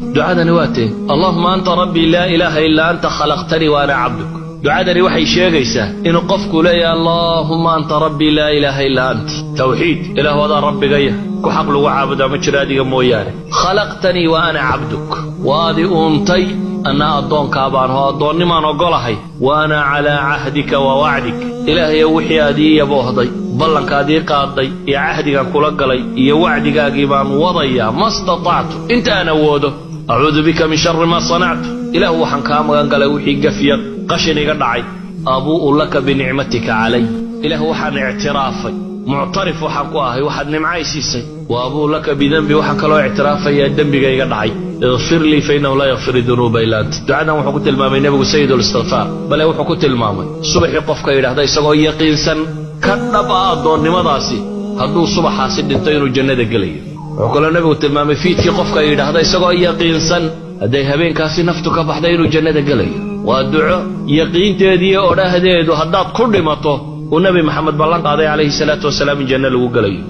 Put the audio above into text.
Ducadani waa tee: "اللهم أنت ربي لا إله إلا أنت، خلقتني وأنا عبدك." Ducadani waxay sheegaysaa inuu qofku leeyahay: "اللهم أنت ربي لا إله إلا أنت." Tawxiid. Ilaahu, adaa rabbigaya, ku xaq lagu caabudaa ma jiro adiga mooyaane. "خلقتني وأنا عبدك." Waad i uuntay, anna addoonkaa baan oo addoonnimaan oggolahay. "وأنا على عهدك ووعدك." Ilaahayo, wixii aad ii yaboohday, ballankaad ii qaaday iyo cahdigan kula galay iyo wacdigaagii baan wadayaa. "ما استطعت." Inta aan awoodo. "أعوذ بك من شر ما صنعت." Ilaahu, waxaan kaa magan galay wixii gafya, qashin iga dhacay. "أبوء لك بنعمتك علي." Ilaahu, waxaan ictiraafay, muctarif waxaan ku ahay waxaad nimcay siisay. "وأبوء لك بذنبي." Waxaan kaloo ictiraafayaa dembiga iga dhacay. "اغفر لي فإنه لا يغفر الذنوب إلا أنت." Ducadan wuxuu ku tilmaamay nebigu سيد الاستغفار. Bale wuxuu ku tilmaamay subaxii qofka yidhaahda isagoo yaqiinsan, ka dhab ah addoonnimadaasi, hadduu subaxaasi dhinto inuu jannada gelayo. Wuxuu kaloo nebigu tilmaamay fiidkii qofka yidhaahda isagoo yaqiinsan, hadday habeenkaasi naftu ka baxda, inuu jannada gelayo. Waa duco yaqiinteediiyo odhahdeedu haddaad ku dhimato uu Nebi Maxamed ballan qaaday, calayhi salaatu wasalaam, in janno lagu gelayo.